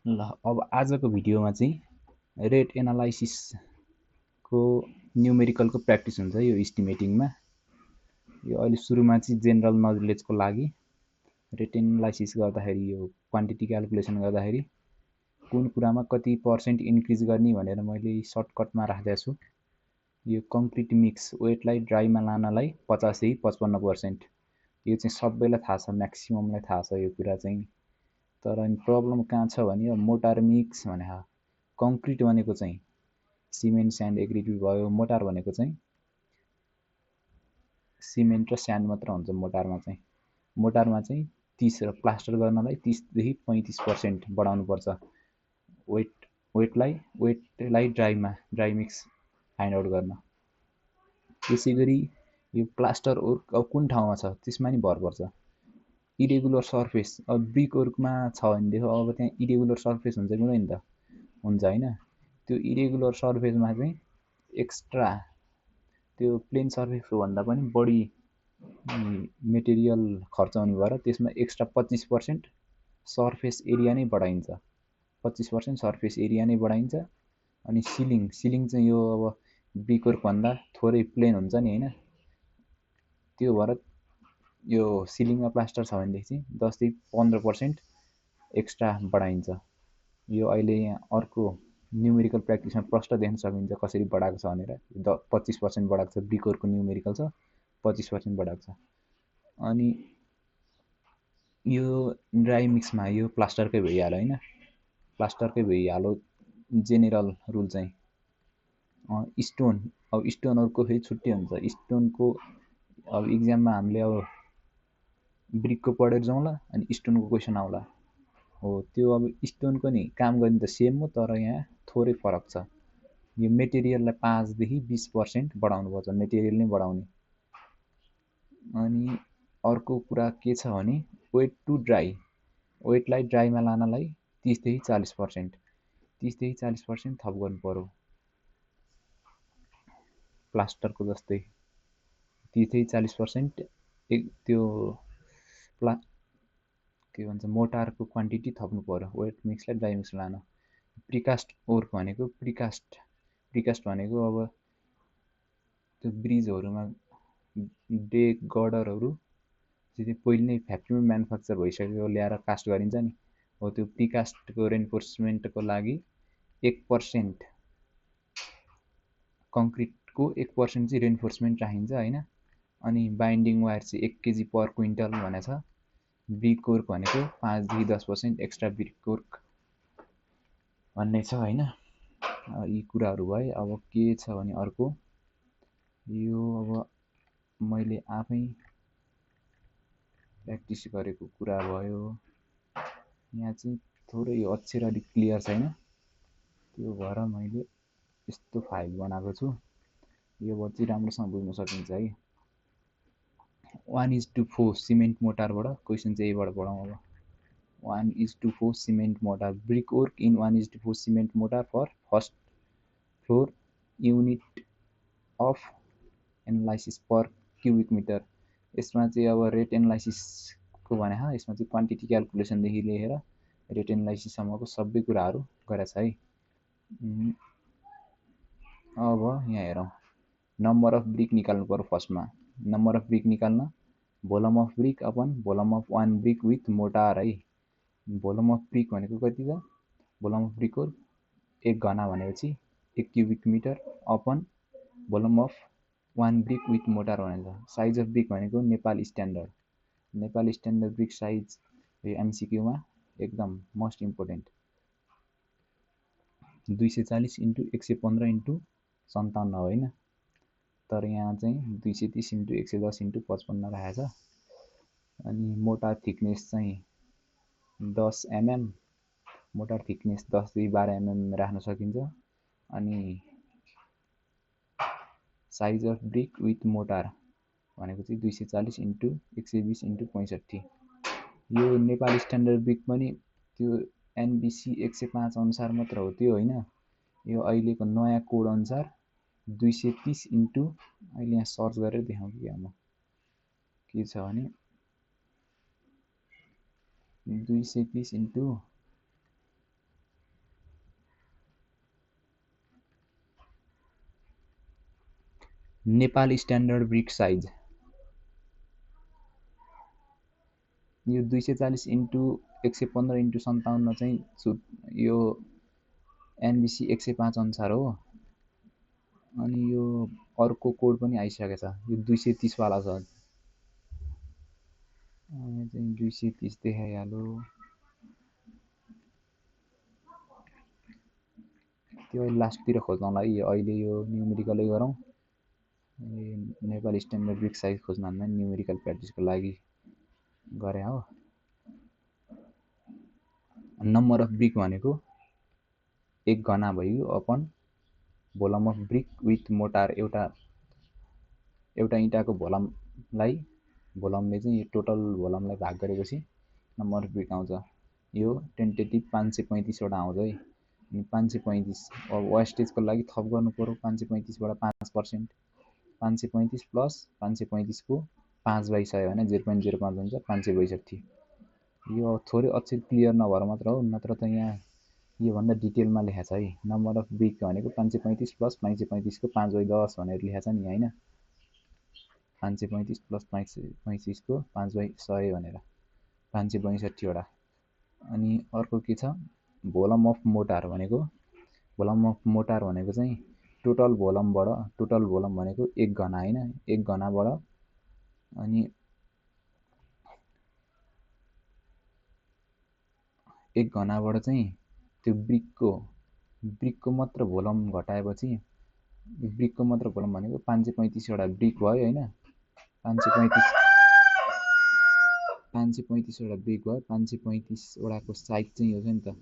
ल अब आजको भिडियोमा चाहिँ रेट एनालाइसिसको न्युमेरिकलको प्र्याक्टिस हुन्छ यो इस्टिमेटिङमा। यो अहिले सुरुमा चाहिँ जेनरल नलेजको लागि रेट एनालाइसिस गर्दाखेरि यो क्वान्टिटी क्याल्कुलेसन गर्दाखेरि कुन कुरामा कति पर्सेन्ट इन्क्रिज गर्ने भनेर मैले सर्टकटमा राखेको छु। यो कङ्क्रिट मिक्स वेटलाई ड्राईमा लानलाई 50 देखि 55%। यो चाहिँ सबैलाई थाहा छ, म्याक्सिममलाई थाहा छ यो कुरा चाहिँ। तर अनि प्रब्लम कहाँ छ भने मोटार मिक्स भने कङ्क्रिट भनेको चाहिँ सिमेन्ट स्यान्ड एग्रिगेट भयो। मोटार भनेको चाहिँ सिमेन्ट र स्यान्ड मात्र हुन्छ। मोटारमा चाहिँ 30 र प्लास्टर गर्नलाई 30 देखि 35% बढाउनु पर्छ वेटलाई ड्राई मिक्स फाइन्ड आउट गर्न। त्यसै गरी यो प्लास्टर वर्क अब कुन ठाउँमा छ त्यसमा नि भर पर्छ। इरेगुलर सर्फेस अब ब्रिक वर्कमा छ भनेदेखि अब त्यहाँ इरेगुलर सर्फेस हुन्छ कि हुँदैन त? हुन्छ होइन। त्यो इरेगुलर सर्फेसमा चाहिँ एक्स्ट्रा त्यो प्लेन सर्फेसको भन्दा पनि बढी मेटेरियल खर्च हुने भएर त्यसमा एक्स्ट्रा 25% सर्फेस एरिया नै बढाइन्छ। 25% सर्फेस एरिया नै बढाइन्छ। अनि सिलिङ चाहिँ यो अब ब्रिक वर्कभन्दा थोरै प्लेन हुन्छ नि होइन। त्यो भएर यो सिलिङमा प्लास्टर छ भनेदेखि चाहिँ 10 देखि 15% एक्स्ट्रा बढाइन्छ। यो अहिले यहाँ अर्को न्युमेरिकल प्र्याक्टिसमा प्रष्ट देख्न सकिन्छ कसरी बढाएको छ भनेर। 25% बढाएको छ, ब्रिक वर्कको न्युमेरिकल छ 25% बढाएको छ। अनि यो ड्राई मिक्समा यो प्लास्टरकै भइहाल्यो होइन, प्लास्टरकै भइहाल्यो जेनेरल रुल चाहिँ। स्टोन अब स्टोनहरूको फेरि छुट्टै हुन्छ। स्टोनको अब इक्जाममा हामीले अब ब्रिकको पढेर जाउँला अनि स्टोनको क्वेसन आउला हो। त्यो अब स्टोनको नि काम गर्ने त सेम हो, तर यहाँ थोरै फरक छ। यो मेटेरियललाई 5 देखि 20% बढाउनु पर्छ, मेटेरियल नै बढाउने। अनि अर्को कुरा के छ भने वेट टु ड्राई, वेटलाई ड्राईमा लानलाई 30 देखि 40%, 30 देखि 40% थप गर्नु पर्यो प्लास्टरको जस्तै। 30 देखि 40% त्यो के भन्छ मोटारको क्वान्टिटी थप्नु पर्यो वेट मिक्सलाई ड्राई मिक्स लान। प्रिकास्ट वर्क भनेको प्रिकास्ट भनेको अब त्यो ब्रिजहरूमा डेक गर्डरहरू चाहिँ पहिले नै फ्याक्ट्रीमा म्यानुफ्याक्चर भइसकेको ल्याएर कास्ट गरिन्छ नि हो। त्यो प्रिकास्टको रेन्फोर्समेन्टको लागि 1% कङ्क्रिटको 1% चाहिँ रेन्फोर्समेन्ट राखिन्छ होइन। अनि बाइन्डिङ वायर चाहिँ 1 kg पर क्विन्टल भनेको छ। ब्रिक वर्क भनेको 5 देखि 10% एक्स्ट्रा ब्रिक वर्क भन्ने छ होइन। यी कुराहरू भए। अब के छ भने अर्को यो अब मैले आफै प्र्याक्टिस गरेको कुरा भयो। यहाँ चाहिँ थोरै यो अक्षर अलिक क्लियर छैन, त्यो भएर मैले यस्तो फाइल बनाएको छु। योबाट चाहिँ राम्रोसँग बुझ्न सकिन्छ है। 1:4 सिमेन्ट मोटारबाट क्वेसन चाहिँ यहीबाट पढौँ। अब 1:4 cement mortar, brick work in 1:4 cement mortar for first floor unit of analysis per cubic metre. यसमा चाहिँ अब रेट एनालाइसिसको भने यसमा चाहिँ क्वान्टिटी क्याल्कुलेसनदेखि लिएर रेट एनालाइसिससम्मको सबै कुराहरू गरेको छ है। अब यहाँ हेरौँ, नम्बर अफ ब्रिक निकाल्नु पर्यो। फर्स्टमा नम्बर अफ ब्रिक निकाल्न volume of brick upon volume of 1 brick with mortar है। भोलम अफ ब्रिक भनेको कति त? भोलम अफ ब्रिकको 1 घना भनेपछि 1 क्युबिक मिटर अपन volume of 1 brick with mortar भनेको। साइज अफ ब्रिक भनेको नेपाल स्ट्यान्डर्ड ब्रिक साइज एमसिक्यूमा एकदम मोस्ट इम्पोर्टेन्ट 240 × 115 × 57 होइन, तर यहाँ चाहिँ 230 × 110 × 55 राखेको छ। अनि मोटार थिकनेस चाहिँ 10 mm, मोटार थिकनेस 10 देखि 12 mm राख्न सकिन्छ। अनि size of brick with mortar भनेको चाहिँ 240 × 120 × 65। यो नेपाल स्ट्यान्डर्ड ब्रिक पनि त्यो एनबिसी 105 अनुसार मात्र हो त्यो होइन। यो अहिलेको नयाँ कोड अनुसार 230 × अहिले यहाँ सर्च गरेर देखाउँछु क्या म के छ भने 230 × नेपाल स्ट्यान्डर्ड ब्रिक साइज यो 240 इन्टु 115 इन्टु 57 चाहिँ यो एनबिसी 105 अनुसार हो। अनि यो अर्को कोड पनि आइसकेछ, यो 230 वाला छ। अनि चाहिँ 230 देखाइहाल्यो। त्यो लास्टतिर खोज्नलाई अहिले यो न्युमेरिकलै गरौँ। नेपाल स्ट्यान्डर्ड ब्रिक साइज खोज्न भन्दा न्युमेरिकल प्र्याक्टिसको लागि गरे हो। नम्बर अफ ब्रिक भनेको एक घना भयो upon volume of brick with motor. एउटा इँटाको भोलमले चाहिँ यो टोटल भोलमलाई भाग गरेपछि नम्बर अफ ब्रिक आउँछ। यो टेन्टेटिभ 535 वटा आउँछ है। अनि 535 अब वेस्टेजको लागि थप गर्नु पर्यो। 535 बाट 5%, 535 प्लस 535 को 5/100 होइन 0.05 हुन्छ, 562। यो थोरै अक्षर क्लियर नभएर मात्र हो, नत्र त यहाँ योभन्दा डिटेलमा लेखा छ है। नम्बर अफ ब्रिक भनेको 535 प्लस 535 को 5/10 भनेर लेखा छ नि होइन। 535 प्लस 535 को 5/100 भनेर 562 वटा। अनि अर्को के छ, भोलम अफ मोटार भनेको चाहिँ टोटल भोलम भनेको एक घना होइन, एक घनाबाट अनि एक घनाबाट चाहिँ त्यो ब्रिकको मात्र भोलम घटाएपछि ब्रिकको मात्र भोलम भनेको 535 वटा ब्रिक भयो होइन। 535 वटा ब्रिक भयो। 535 वटाको साइज चाहिँ यो छ नि त,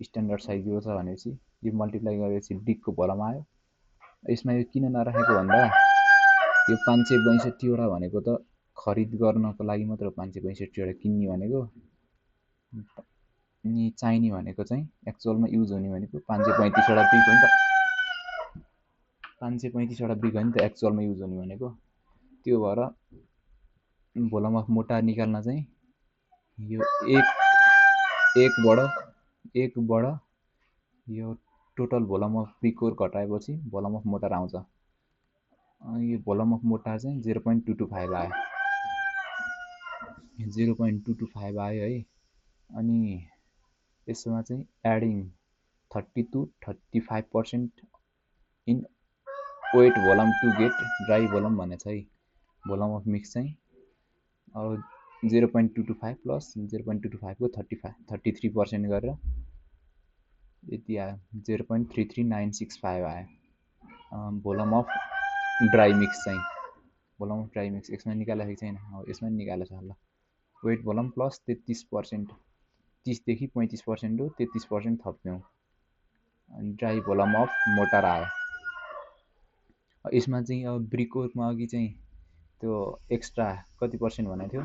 स्ट्यान्डर्ड साइज यो छ भनेपछि यो मल्टिप्लाई गरेपछि ब्रिकको भोलम आयो। यसमा यो किन नराखेको भन्दा यो 562 वटा भनेको त खरिद गर्नको लागि मात्र 562 वटा किन्ने भनेको। अनि चाहिने भनेको चाहिँ एक्चुअलमा युज हुने भनेको 535 वटा ब्रिक हो नि त। 535 वटा ब्रिक हो नि त एक्चुअलमा युज हुने भनेको। त्यो भएर भोलम अफ मोटार निकाल्न चाहिँ यो एकबाट यो टोटल भोलम अफ ब्रिक घटाएपछि भोलम अफ मोटार आउँछ। यो भोलम अफ मोटार चाहिँ 0.225 आयो। 0.225 आयो है। अनि यसमा चाहिँ adding 30 to 35% in wet volume to get dry volume भनेको छ है। भोलम अफ मिक्स चाहिँ अब 0.225 प्लस 0.225 को 33% गरेर यति आयो, 0.33965 आयो भोलम अफ ड्राई मिक्स चाहिँ। भोलम अफ ड्राई मिक्स यसमा निकालेको छैन, यसमा निकालेको छ। ल वेट भोलम प्लस 33%, 30 देखि 35% हो, 33% थप्यौँ अनि ड्राई भोलम अफ मोटार आयो। यसमा चाहिँ अब ब्रिक वर्कमा अघि चाहिँ त्यो एक्स्ट्रा कति पर्सेन्ट भनेको थियो,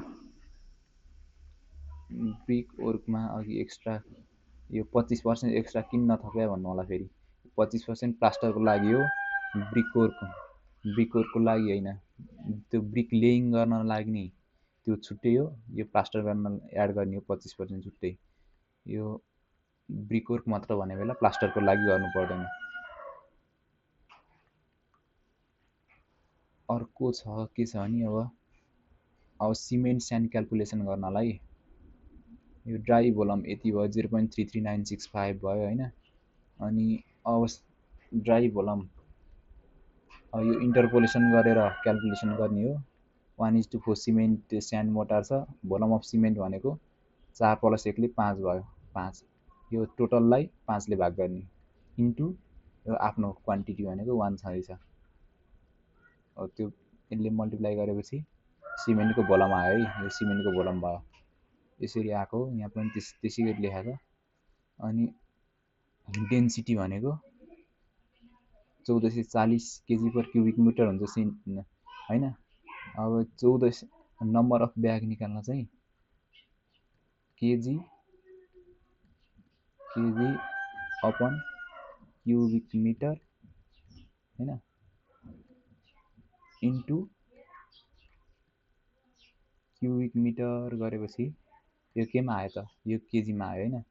ब्रिक वर्कमा अघि एक्स्ट्रा यो 25% एक्स्ट्रा किन नथप्या भन्नु होला। फेरि 25% प्लास्टरको लागि हो, ब्रिक वर्कको लागि होइन। त्यो ब्रिक लेइङ गर्न लाग्ने त्यो छुट्टै हो, यो प्लास्टर गर्न एड गर्ने हो 25% छुट्टै। यो ब्रिक वर्क मात्र भने बेला प्लास्टरको लागि गर्नु पर्दैन। अर्को छ के छ भने अब सिमेन्ट स्यान्ड क्याल्कुलेसन गर्नलाई यो ड्राई भोलम यति भयो, 0.33965 भयो होइन। अनि अब ड्राई भोलम यो इन्टरपोलेसन गरेर क्याल्कुलेसन गर्ने हो। 1:4 सिमेन्ट स्यान्ड मोटार छ। भोलम अफ सिमेन्ट भनेको 4 + 1 ले 5 भयो, 5। यो टोटललाई 5 ले भाग गर्ने इन्टु यो आफ्नो क्वान्टिटी भनेको 1 छँदैछ। अब त्यो यसले मल्टिप्लाई गरेपछि सिमेन्टको भोलम आयो है। यो सिमेन्टको भोलम भयो, यसरी आएको। यहाँ पनि त्यसै गरी लेखाएको छ। अनि डेन्सिटी भनेको 1440 kg per cubic meter हुन्छ होइन। अब 14 नम्बर अफ ब्याग निकाल्न चाहिँ केजी अपन क्युबिक मिटर होइन इन्टु क्युबिक मिटर गरेपछि यो केमा आयो त, यो केजीमा आयो होइन।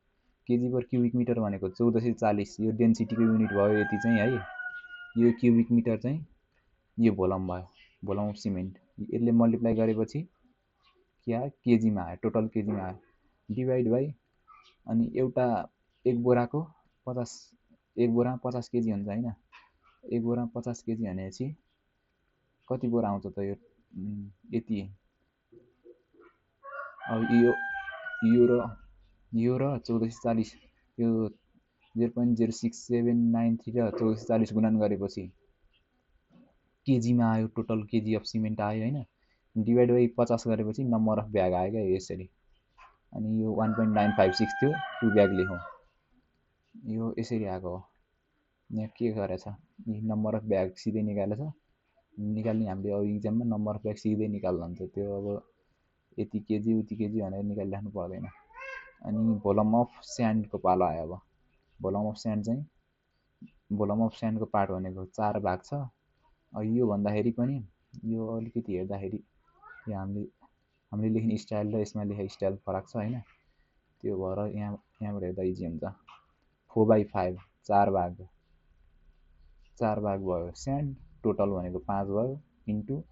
केजी पर क्युबिक मिटर भनेको 1440, यो डेन्सिटीको युनिट भयो यति चाहिँ है। यो क्युबिक मिटर चाहिँ यो भोलम भयो, भोलम अफ सिमेन्ट। यसले मल्टिप्लाई गरेपछि के आयो, केजीमा आयो, टोटल केजीमा आयो, डिभाइड बाई अनि एउटा एक बोराको 50, एक बोरा 50 केजी हुन्छ होइन, एक बोरा 50 केजी भनेपछि कति बोरा आउँछ त यो, यति। अब यो र 1440, यो 0.06793 र 1440 गुणन गरेपछि केजीमा आयो, टोटल केजी अफ सिमेन्ट आयो होइन, डिभाइड बाई 50 गरेपछि नम्बर अफ ब्याग आयो क्या यसरी। अनि यो 1.956 थियो, 2 ब्याग लेखौँ, यो यसरी आएको हो। यहाँ के गरेछ, नम्बर अफ ब्याग सिधै निकालेछ, निकाल्ने हामीले अब इक्जाममा नम्बर अफ ब्याग सिधै निकाल्दा हुन्छ, त्यो अब यति केजी उति केजी भनेर निकालिराख्नु पर्दैन। अनि भोलम अफ स्यान्डको पालो आयो। अब भोलम अफ स्यान्ड चाहिँ, भोलम अफ स्यान्डको पार्ट भनेको 4 भाग छ। यो भन्दाखेरि पनि यो अलिकति हेर्दाखेरि यो हामीले लेख्ने स्टाइल र यसमा लेखेको स्टाइल फरक छ होइन, त्यो भएर यहाँबाट हेर्दा इजी हुन्छ। 4/5 4 भाग, 4 भाग भयो स्यान्ड, टोटल भनेको 5 भयो, इन्टु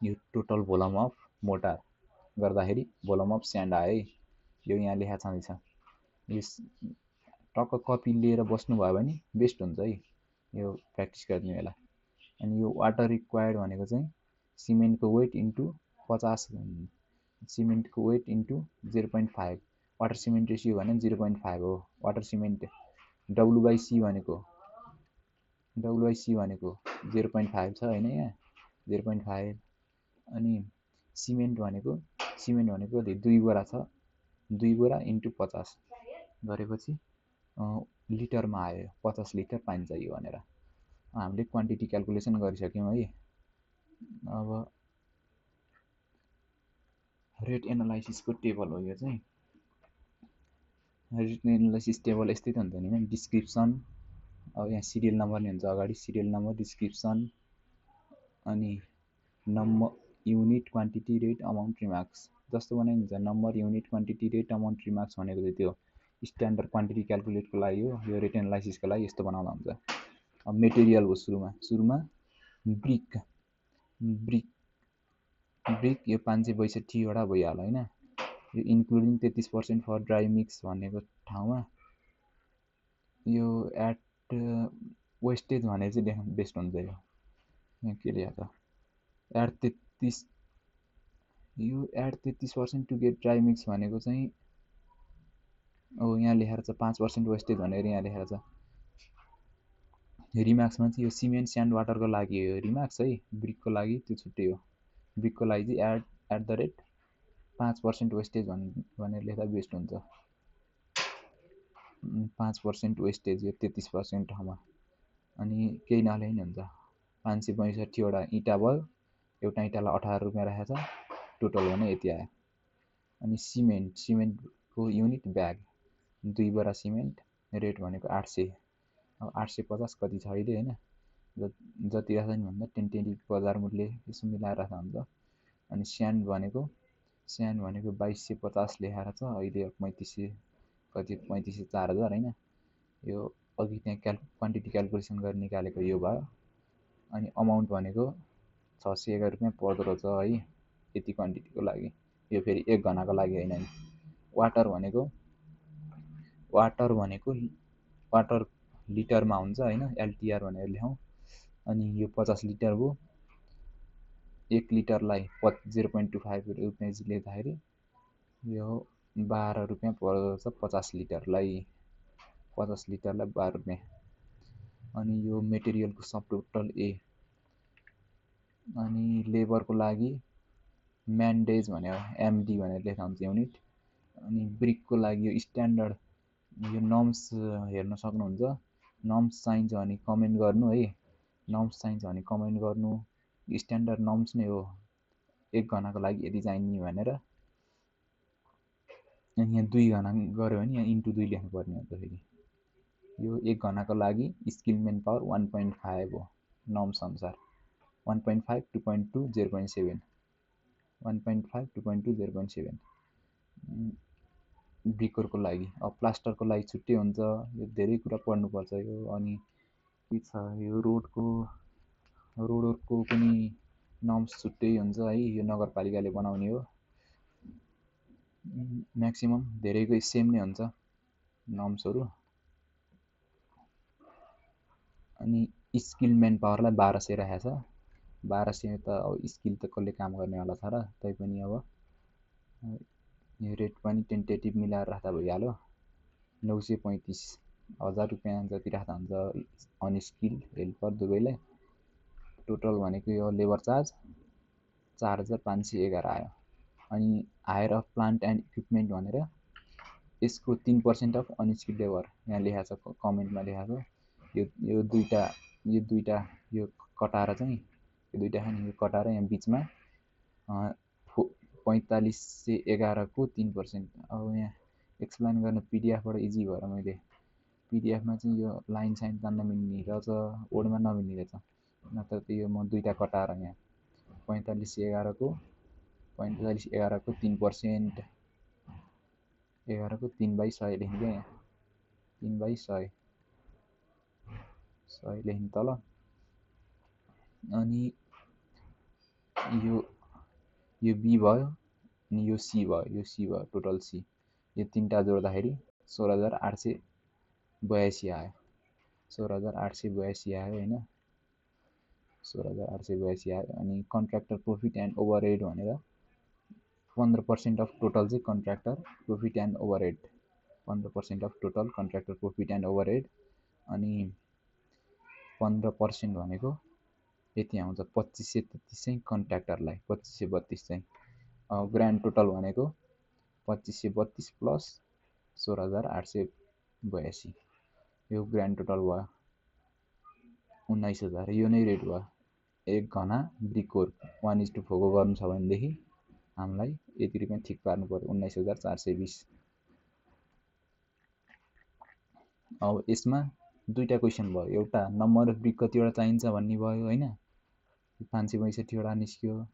यो टोटल भोलम अफ मोटार गर्दाखेरि भोलम अफ स्यान्ड आयो है। यो यहाँ लेखा छँदैछ, यस टक्क कपी लिएर बस्नुभयो भने बेस्ट हुन्छ है यो प्र्याक्टिस गर्ने बेला। अनि यो वाटर रिक्वायर्ड भनेको चाहिँ सिमेन्टको वेट इन्टु 50, सिमेन्टको weight into 0.5, water cement ratio भने 0.5 हो। वाटर सिमेन्ट डब्लुबाइसी भनेको 0.5 छ होइन, यहाँ 0.5। अनि सिमेन्ट भनेको कति, 2 बोरा छ, 2 बोरा इन्टु 50 गरेपछि लिटरमा आयो, 50 लिटर पानी चाहियो भनेर हामीले क्वान्टिटी क्यालकुलेसन गरिसक्यौँ है। अब रेट एनालाइसिसको टेबल हो यो चाहिँ। रेट एनालाइसिस टेबल यस्तै त हुन्छ नि होइन, डिस्क्रिप्सन, अब यहाँ सिरियल नम्बर नि हुन्छ अगाडि, सिरियल नम्बर, डिस्क्रिप्सन, अनि number, unit, quantity, rate, amount, remarks जस्तो बनाइन्छ। Number, unit, quantity, rate, amount, remarks भनेको चाहिँ त्यो स्ट्यान्डर्ड क्वान्टिटी क्यालकुलेटको लागि हो। यो रेट एनालाइसिसको लागि यस्तो बनाउँदा हुन्छ। अब मेटेरियल हो, सुरुमा ब्रिक यो 562वटा भइहाल्यो होइन। यो इन्क्लुडिङ 33% फर ड्राई मिक्स भनेको ठाउँमा यो एट वेस्टेज भनेर चाहिँ लेख्नु बेस्ट हुन्छ। यो यहाँ के लेखेको छ, add 33% to get dry mix भनेको चाहिँ यहाँ लेखेर छ 5% वेस्टेज भनेर यहाँ लेखेर छ। रिमार्क्समा चाहिँ यो सिमेन्ट स्यान्ड वाटरको लागि हो रिमार्क्स है, ब्रिकको लागि त्यो छुट्टै हो। ब्रिकको लागि चाहिँ एट द रेट 5% वेस्टेज भनेर लेख्दा बेस्ट हुन्छ। 5% वेस्टेज यो 33% ठाउँमा, अनि केही नलेख्ने हुन्छ। 562वटा इँटा भयो, एउटा इँटालाई 18 रुपियाँ राखेको छ, टोटल भने यति आयो। अनि सिमेन्टको युनिट ब्याग 2 बोरा सिमेन्ट, रेट भनेको 800। अब 850 कति छ अहिले होइन, जति राख्छ नि भन्दा 10 बजार मूल्य यसो मिलाएर राख्दा हुन्छ। अनि स्यान्ड भनेको 2250 लेखाएर छ अहिले, 3500 कति 3500 4000 होइन। यो अघि त्यहाँ क्वान्टिटी क्यालकुलेसन गरेर निकालेको यो भयो। अनि अमाउन्ट भनेको 611 रुपियाँ पर्दो रहेछ है यति क्वान्टिटीको लागि, यो फेरि 1 घनाको लागि होइन नि। वाटर वाटर लिटरमा हुन्छ होइन, एलटिआर भनेर लेखौँ। अनि यो 50 लिटर भयो, 1 लिटरलाई 0.25 रुपियाँ लेख्दाखेरि यो 12 रुपियाँ पर्दो रहेछ 50 लिटरलाई, 50 लिटरलाई 12 रुपियाँ। अनि यो मेटेरियलको सब टोटल ए। अनि लेबरको लागि म्यान डेज भनेर एमडी भनेर लेखा हुन्छ युनिट। अनि ब्रिकको लागि यो स्ट्यान्डर्ड, यो नर्म्स हेर्न सक्नुहुन्छ, नर्म्स चाहिन्छ भने कमेन्ट गर्नु है, नर्म्स चाहिन्छ भने कमेन्ट गर्नु। स्ट्यान्डर्ड नर्म्स नै हो, 1 घनाको लागि यति चाहिने भनेर। अनि यहाँ 2 घना गऱ्यो भने यहाँ इन्टु 2 लेख्नुपर्ने हुन्छ। फेरि यो 1 घनाको लागि स्किल मेन पावर 1.5 हो नर्म्स अनुसार, 1.5, 2.2, 0.7, 1.5, 2.2, 0.7 ब्रिकरको लागि। अब प्लास्टरको लागि छुट्टै हुन्छ, यो धेरै कुरा पढ्नुपर्छ यो। अनि के छ यो रोडको पनि नर्म्स छुट्टै हुन्छ है। यो नगरपालिकाले बनाउने हो। म्याक्सिमम धेरैको सेम नै हुन्छ नर्म्सहरू। अनि स्किल म्यान पावरलाई 1200 राखेको छ। 1200 त अब स्किल त कसले काम गर्नेवाला छ र। तैपनि अब यो रेट पनि टेन्टेटिभ मिलाएर राख्दा भइहाल्यो। 935,000 रुपियाँ जति राख्दा हुन्छ अनस्किल हेल्पर दुवैलाई। टोटल भनेको यो लेबर चार्ज 4511 आयो। अनि hire of plant and equipment भनेर यसको 3% अफ अनस्किल लेबर यहाँ लेखाएको छ, कमेन्टमा लेखाएको छ। यो दुईटा यो कटाएर चाहिँ यो दुईटा खाने यो कटाएर यहाँ बिचमा 4511 को 3%। अब यहाँ एक्सप्लेन गर्न पिडिएफबाट इजी भएर मैले पिडिएफमा चाहिँ यो लाइन साइन तान्न मिल्ने रहेछ, वर्डमा नमिल्ने रहेछ। नत्र त यो म दुईटा कटाएर यहाँ 4511 को 3%, 11 को 3/100 लेखिदिएँ यहाँ, 3/100 लेख्ने तल। अनि यो बी भयो, अनि यो सी भयो, टोटल सी। यो तिनवटा जोड्दाखेरि 16,882 आयो। 16,882 आयो होइन, 16,882 आयो। अनि कन्ट्र्याक्टर प्रफिट एन्ड ओभरहेड भनेर 15% अफ टोटल चाहिँ contractor profit and overhead, 15% of total contractor profit and overhead. अनि 15% भनेको यति आउँछ 2533 चाहिँ कन्ट्र्याक्टरलाई, 2532 चाहिँ। ग्रान्ड टोटल भनेको 2532 प्लस 16,882, यो ग्रान्ड टोटल भयो 19,000। यो नै रेट भयो। 1 घना ब्रिक वर्क 1:4 को गर्नु छ भनेदेखि हामीलाई यति रुपियाँ ठिक पार्नु पर्यो, 19,420। अब यसमा दुईटा क्वेसन भयो। एउटा नम्बर अफ ब्रिक कतिवटा चाहिन्छ भन्ने भयो होइन, 562 निस्क्यो।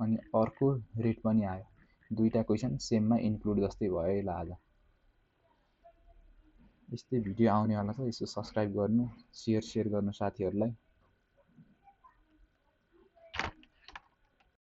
अनि अर्को रेट पनि आयो। दुईटा क्वेसन सेममा इन्क्लुड जस्तै भयो ल। आज यस्तै भिडियो आउनेवाला छ, यसो सब्सक्राइब गर्नु, सेयर गर्नु साथीहरूलाई।